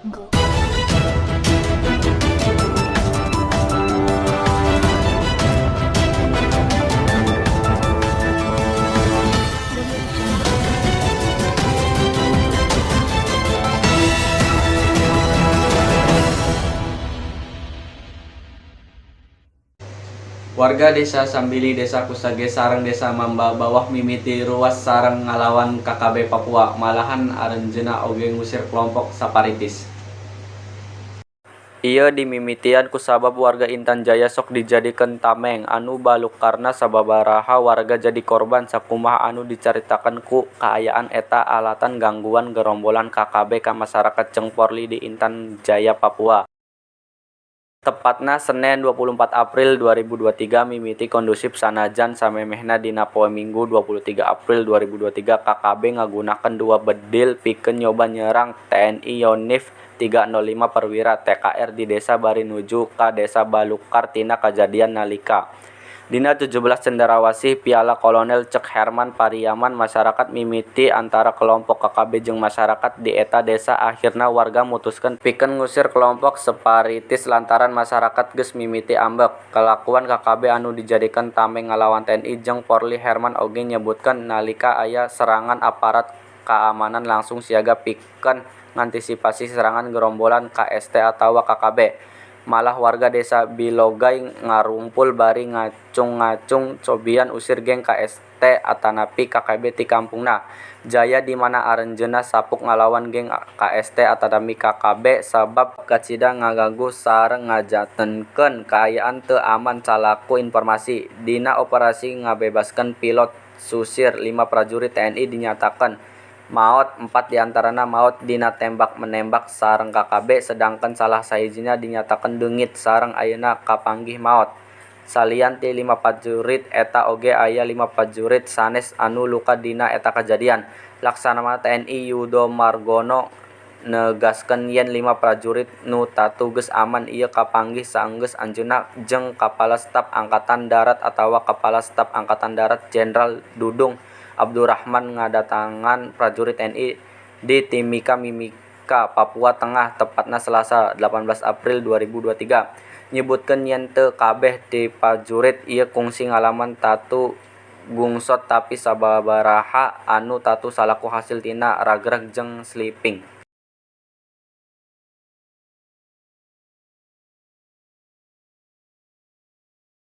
Jungle. Audio Jungle. Warga Desa Sambili, Desa Kusage sareng Desa Mamba Bawah mimiti ruas sareng ngalawan KKB Papua, malahan aranjeunna oge ngusir kelompok saparitis. Ieu dimimitian kusabab warga Intan Jaya sok dijadikeun tameng anu balukarna sababaraha warga jadi korban sakumaha anu dicaritakeun ku kaayaan eta alatan gangguan gerombolan KKB ka masyarakat jeung Polri di Intan Jaya, Papua. Tepatna Senen 24 April 2023 mimiti kondusif sanajan samemehna dina poe Minggu 23 April 2023 KKB ngagunakeun dua bedil pikeun nyoba nyerang TNI Yonif 305 Perwira TKR di desa bari nuju ka Desa Balukar tina kajadian nalika dina 17 Cenderawasih Piala Kolonel Cek Herman Pariaman masyarakat mimiti antara kelompok KKB jeung masyarakat di eta desa akhirna warga mutuskeun pikeun ngusir kelompok separitis lantaran masyarakat geus mimiti ambek. Kalakuan KKB anu dijadikeun tameng ngalawan TNI jeung Polri. Herman oge nyebutkeun nalika aya serangan aparat kaamanan langsung siaga pikeun ngantisipasi serangan gerombolan KST atawa KKB. Malah warga Desa Bilogai ngarumpul bari ngacung-ngacung cobian usir geng KST atanapi KKB ti kampungna. Jaya di mana aranjeunna sapuk ngalawan geng KST atanapi KKB sabab kacida ngaganggu sareng ngajantenkeun kaayaan teu aman salaku informasi. Dina operasi ngabebaskeun pilot Susir, 5 prajurit TNI dinyatakeun maot, 4 diantarana maot dina tembak menembak sareng KKB sedangkan salah sahijina dinyatakeun deungit sareng ayeuna kapanggih maot. Salian ti 5 prajurit eta oge aya 5 prajurit sanes anu luka dina eta kajadian. Laksamana TNI Yudo Margono negaskeun yen 5 prajurit nu tatu geus aman ieu kapanggih saenggeus anjeunna jeung Kapala Staf Angkatan Darat atawa Kepala Staf Angkatan Darat Jenderal Dudung Abdurachman ngadatangan prajurit TNI di Timika, Mimika, Papua Tengah tepatna Selasa 18 April 2023. Nyebutkeun yen teu kabeh ti prajurit ieu kungsi ngalaman tatu gungsot tapi sababaraha anu tatu salaku hasil tina ragrag jeung slipping.